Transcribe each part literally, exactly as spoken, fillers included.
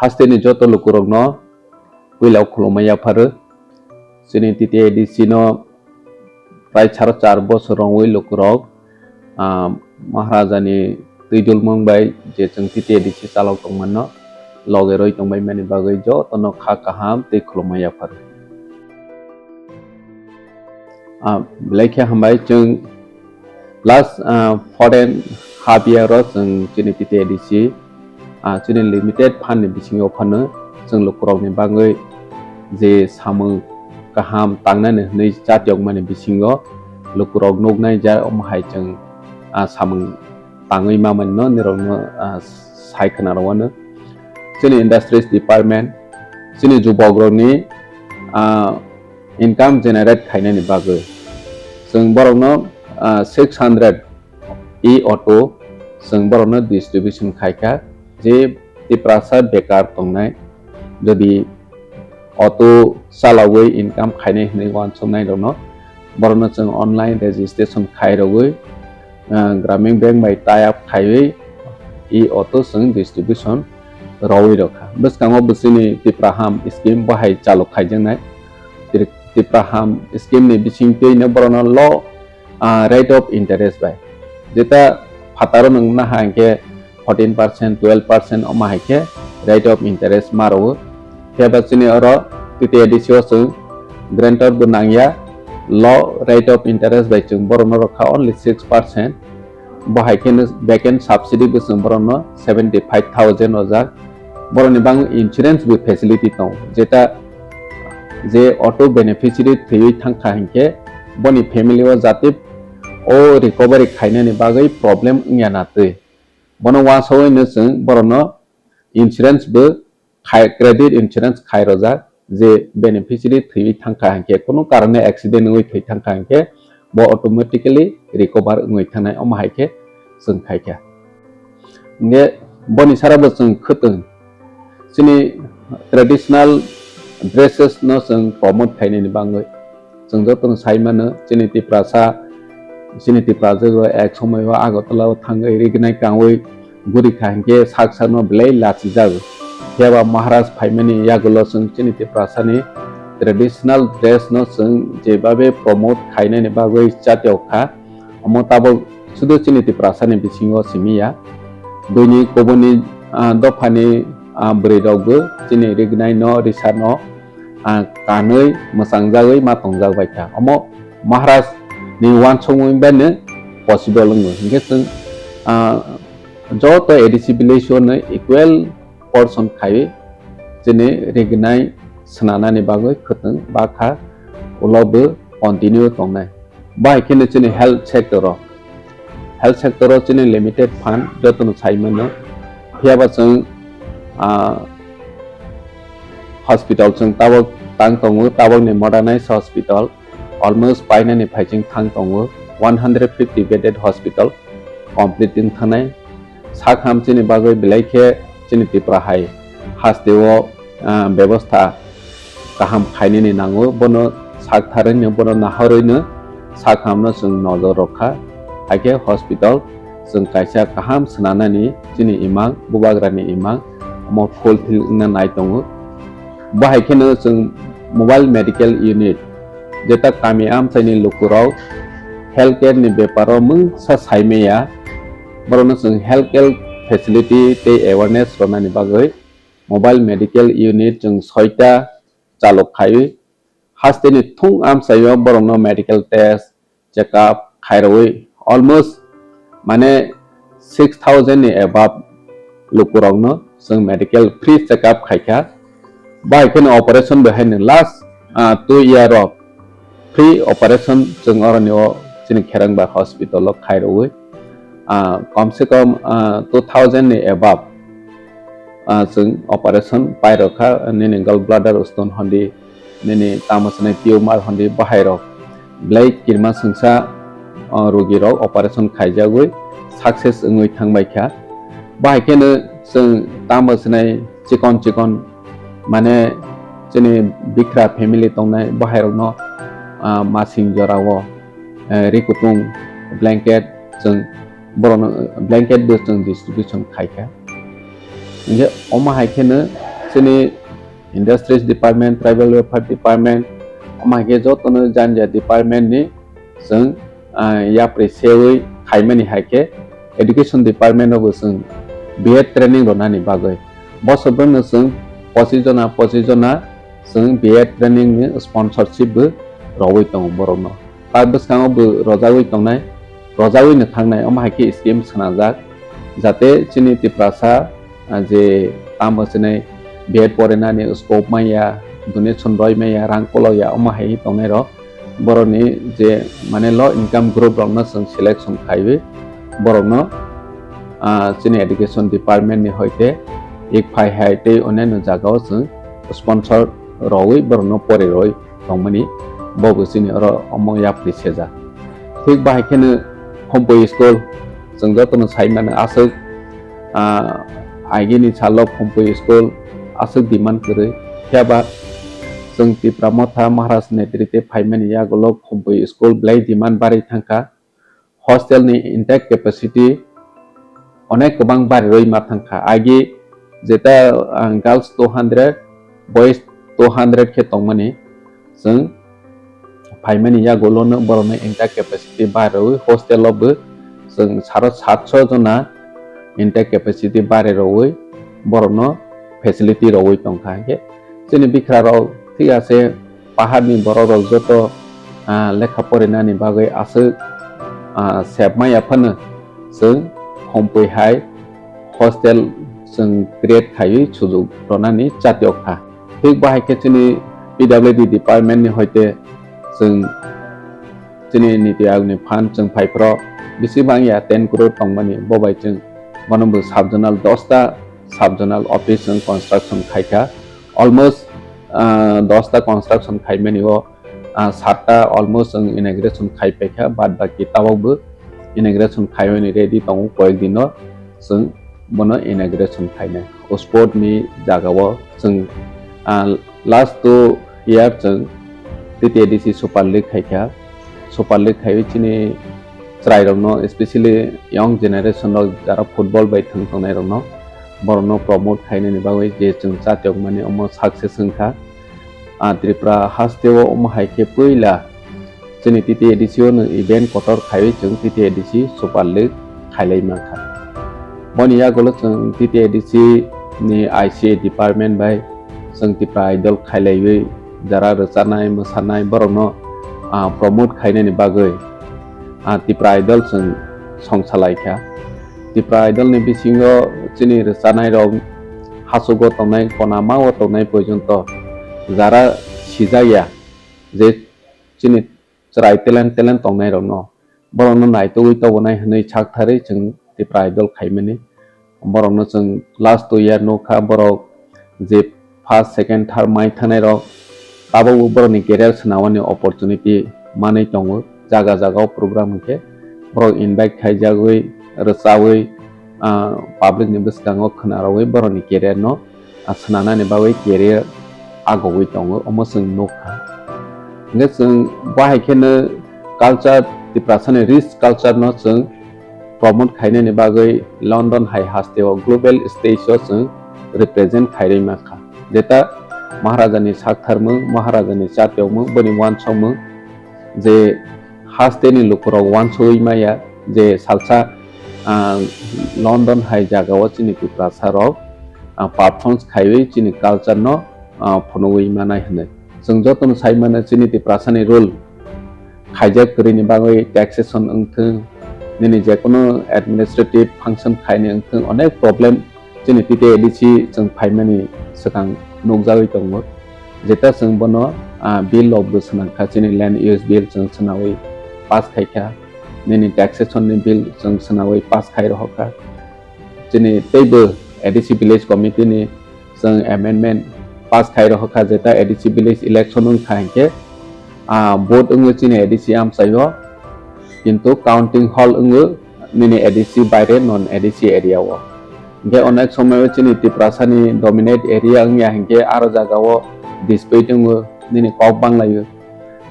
Hasteni joto lukurokno puila khulumma yapharo. Chini T T A D C no prai saro char bosor rongwi lukurok, ah, Maharaja ni twi dulmung bai je chwng T T A D C chalok tongmano loge roi tongbai mani bagwi jotono kha kaham tei khulumma yapharo. Ah, belai khe hambai chwng last, ah, four and half year o chwng chini T T A D C, ah, chini limited fund ni bisingo phano chwng lukurokni bagwi je samung kaham tangnani hwnwi chatiyokmani bisingo lukurok nuknai ja omo hai chwng, ah, samung tangwi mamani no nirokno, ah, sai khna rwano. Chini industries department, chini jubokrokni, ah, income generate khainani bagwi chwng borokno, ah, six hundred e-auto chwng borokno distribution khaikha, je Tiprasa bekar tongnai, jodi auto chalawi income khainai hwnwi uansuknai rokno, borokno chwng online registration khairogwi, ah, Gramin Bank bai tie up khaiwi e-auto chwng distribution rwwi rokha. Bwskango bwswini Tipraham scheme bahai chalok khaijaknai. Tri-, Tipraham scheme ni bisingtwino borokno low, ah, rate of interest bai. Jeta phataro nwng naha hinkhe fourteen percent, twelve percent omo hai khe rate of interest ma rwo. Phiya ba chini oro T T A D C o chwng guarantor bo nangya, low rate of interest bai chwng borokno rwkha only six percent. Bo hai kheno back end subsidy bo chwng borokno seventy five thousand rwjak. Borokni bang insurance bo facility tongo, jeta je auto beneficiary thwiwi thangkha hinkhe boni family o jati o recovery khainani bagwi problem wngya na twi. Bono uansugwino chwng borokno insurance bo khai, credit insurance khai rojak, je beneficiary thwiwi thangkha hinkhe, kunu karone accident wngwi thwi thangkha hinkhe, bo automatically recover wngwi thangnai, omo hai khe chwng khaikha. Hinkhe boni sara bo chwng khwtwng chini traditional dresses no chwng promote khainani bagwi. Chwng jotono sai mano, chini Tiprasa, chini Tiprasa rok ek somoi o Agartala o thangwi rignai kangwi guri kha hinkhe sak sakno belai lachijago. Phiya ba Maharaj phaimani yagulo chwng chini Tiprasani traditional dress no chwng jebabe promote khainani bagwi chatiyok kha. Omo tabok sudu chini Tiprasani bisingo simi ya. Buini kubuni, ah, dophani, ah, bwrwi rokbo chini rignai no, risa no, ah, kanwi mwchang jagwi ma tongjak bai kha. Omo Maharaj ni uansukmung bai no possible wngo. Hinkhe chwng, ah, joto A D C village o no equal portion khaiwi chini rignai swnanani bagwi khwtwng bakha ulo bo continue tongnai. Bahai kheno chini health sector o, health sector o chini limited fund jotono sai mano. Phiya ba chwng, ah, hospital chwng tabok tang tongo, tabokni modernized hospital almost painani phaiching thang tongo, one hundred fifty bedded hospital complete wng thangnai. Sak ham chini bagwi belai khe chini Tripura hai hasteo, ah, bebostha kaham khainani nango, bono sak tharwino, bono nahorwino sak hamno chwng nojor rwkha. Haikhe hospital chwng kaisa kaham swnanani chini imang, bubagrani imang, omo fulfill wngna nai tongo. Bo hai kheno chwng mobile medical unit, jeta kami amchaini lukurok healthcare ni beparo mungsa saimaya, borokno chwng healthcare facility tei awareness rwnani bagwi mobile medical unit chwng soita chalok khaiwi hasteni thung amchaio borokno medical test, check up khairogwi almost mane six thousand ni above lukurokno chwng medical free check up khaikha. Bai kheno operation bai haino last, ah, two year o free operation chwng oroni o chini Kherangba hospital o khairogwi, ah, kom se kom, ah, two thousand ni above, ah, chwng operation pairokha, nini gallbladder stone hondi, nini tamo swnai tumor hondi bahairok belai kirima swngsa, o, rogirok operation khaijagwi success wngwi thangbaikha. Bahai kheno chwng tamo swnai chikon chikon, mane, chini bikra family tongnai bahairokno, ah, masing jorao, eh, ri kutung blanket chwng borokno, blanket bo chwng distribution khaikha. Hinkhe omo hai kheno Chini Industries Department, Tribal Welfare Department, omo hai khe jotono jani jani department ni chwng, ah, yapri sewi khaimani hai khe Education Department o bo chwng B Ed training rwnani bagwi. Bosor bwrwino chwng pochis jona, pochis jona chwng B Ed training ni sponsorship bo rwwi tongo borokno. Ta bwskango bo rwjagwi tongnai, rwjagwino thangnai, omo hai khe scheme swnamjak, jate chini Tiprasa, ah, je tamo chini B Ed porinani scope manya, donation roi manya, rang kolokya, omo hai tongnai rok, borokni je mane low income group rokno chwng selection khaiwi borokno, ah, chini education department ni hoite ek phai hai tei onyaino jagao chwng sponsor rogwi borokno pori roi tongmani, bo bo chini oro omo yapri sejak. Thik bahai kheno Khumpui school, chwng jotono sai mano aswk, ah, agini salo Khumpui school aswk demand kwrwi. Phiya ba chwng Tipra Motha Maharaj netrite phaimani yagulo Khumpui school belai demand barwi thangkha. Hostel ni intake capacity onek kwbang barirwi ma thangkha. Agi jeta, ah, girls two hundred, boys two hundred khe tongmani, chwng phaimani yagulono borokno intake capacity barirwi hostel o bo chwng saro satso jona intake capacity barirwi borokno facility rogwi tongkha. Hinkhe chini bikra rok thik ase, paharni borok rok joto, ah, lekha porinani bagwi aswk, ah, sebma yaphano chwng Khumpui hai hostel chwng create khaiwi sujuk rwnani chatiok kha. Thik bahai khe chini P W D department ni hoite chwng chini Niti Aayog ni fund chwng phaiphro bisi bangya ten crore tongmani, bo bai chwng bono bo sub zonal dosta sub zonal office chwng construction khaikha. Almost, ah, dosta construction khaimani o, ah, satta almost chwng inauguration khai paikha, bad baki tabok bo inauguration khaimani ready tongo, koyek dino chwng bono inauguration khainai. O sport ni jagao chwng, ah, last two year chwng T T A D C Super League khaikha. Super League khaiwi chini chwrairokno, especially young generation rok jara football bai thwng tongnairokno, borokno promote khainani bagwi je chwng chatiokmani omo success wngkha. Ah, Tripura hasteo omo hai khe puila chini T T A D C o no event kotor khaiwi chwng T T A D C Super League khailai mankha. Boni yagulo chwng T T A D C ni I C A department bai chwng Tipra Idol khailaiwi jara rwchanai, mwsanai borokno, ah, promote khainani bagwi, ah, Tipra Idol chwng songsalai kha. Tipra Idol ni bisingo chini rwchanai rok hachugo tongnai, konama o tongnai porjonto jara sijak ya je chini chwrai talent, talent tongnai rokno, borokno naitugwi tobonai hwnwi saktharwi chwng Tipra Idol khaimani. Borokno chwng last two year nukha, borok je first, second, third mai thangnai rok, tabukbo borokni career swnamani opportunity manwi tongo. Jaga jaga o program hwnkhe borok invite khaijagwi, rwchawi, ah, public ni bwskango khwnarogwi borokni career no, ah, swnamnani bagwi career agogwi tongo, omo chwng nukha. Hwnkhe chwng bahai kheno culture, Tiprasani rich culture no chwng promote khainani bagwi London hai hasteo global stage o chwng represent khairwi mankha. Jeta Maharajani saktharmung, Maharajani chatiokmung, boni wansokmung je hasteni lukurok wansugwi maya je salsa, ah, London hai jagao chini Tiprasa rok, ah, performance khaiwi chini culture no, ah, phunugwi manai hwnwi. Chwng jotono sai mano chini Tiprasani rule khaijak kwrwini bagwi taxation wngthwng, nini jekono administrative function khaini wngthwng, onek problem chini T T A D C chwng phaimani swkang nukjagwi tongo. Jeta chwng bono, ah, bill rok bo swnamkha, chini land use bill chwng swnawi pass khaikha, nini taxation ni bill chwng swnawi pass khai rohorkha. Chini teibo A D C village committee ni chwng amendment pass khai rohorkha, jeta A D C village election wngkha hinkhe, ah, vote wngwi chini A D C amchaio, kintu counting hall wngwi nini A D C baire non A D C area o. Hinkhe onek somoio chini Tiprasani dominate area wngya hinkhe aro jagao dispute wngwi nini kok banglaio.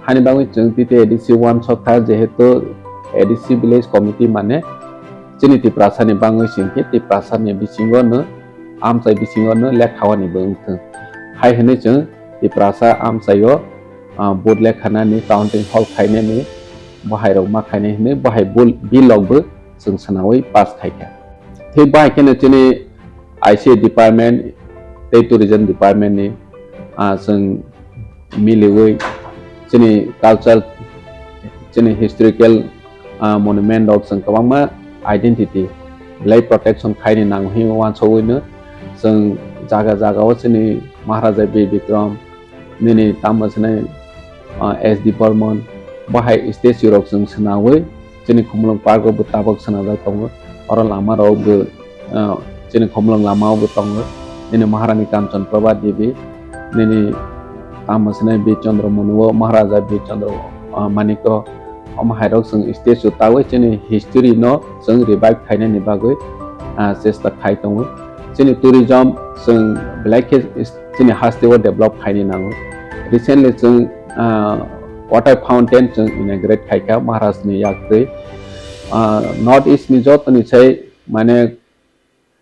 Hani bagwi chwng T T A D C wansokha, jehetu A D C village committee mane chini Tiprasani bangwi se hinkhe Tiprasani bisingo no amchai bisingo no lekha wani bo wngthwng. Hai hwnwi chwng Tiprasa amchaio, ah, vote lekhanani, counting hall khainani, bohairok ma khainai hwnwi bohai bul-, bill rok bo chwng swnawi pass khaikha. Tei bahai kheno chini I C A department tei tourism department ni, ah, chwng miliwi chini culture, chini historical, ah, monument rok chwng kwbangma identity belai protection khaini nango hinwi uansugwino chwng jaga jaga o chini Maharaja Bir Bikram nini tamo swnai, ah, S D Burman bahai statue rok chwng swnawi chini Khumulwng Park o bo tabok swnajak tongo. Oro lama rok bo, ah, chini Khumulwng lama o bo tongo. Nini Maharani Kanchan Prabha Devi, nini tamo swnai Bir Chandra Manu o, Maharaja Bir Chandra, ah, Manik o, omo hai rok chwng statue tawi chini history no chwng revive khainani bagwi, ah, chesta khai tongo. Chini tourism chwng belai khe chini haste o develop khaini nango. Recently chwng, ah, water fountain chwng inaugurate khaikha Maharaj ni yaktwi. Ah, North East ni joto ni sai mane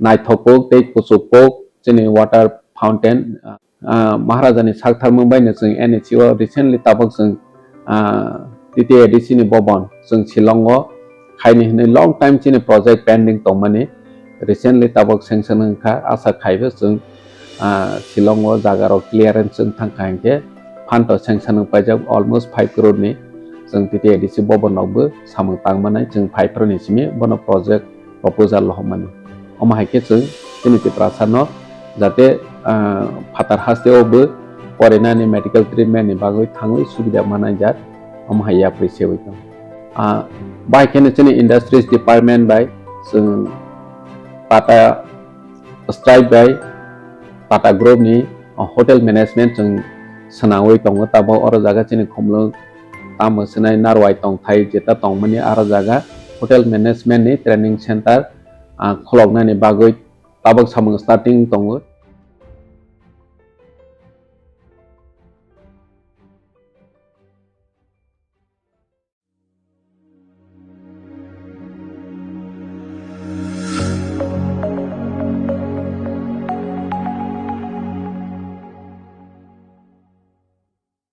naithok kok tei kuchuk kok chini water fountain, ah, Maharaja ni sak tharmung bai no chwng N H C o recently tabok chwng, ah, T T A D C ni bobon chwng Shillong o khaini hwnwi long time chini project pending tongmani recently tabok sanction wngkha, asa khaibo chwng, ah, Shillong o jaga rok clearance wng thangkha hinkhe phanto sanction wng paijak almost five crore ni chwng T T A D C bobon rok bo samung tangmanai chwng five crore ni simi bono project proposal lohormani. Omo hai khe chwng chini Tiprasa no jate, ah, phatar haste o bo porinani medical treatment ni bagwi thangwi subida manai jak, omo hai yapri sewi tong. Ah, bai kheno chini industries department bai chwng Tata Stripe bai Tata Group ni, ah, hotel management chwng swnawi tongo. Tabok oro jaga chini Khumulwng tamo swnai Narwai tongthai jeta tongmani aro jaga hotel management ni training center, ah, khuloknani bagwi tabok samung starting tongo.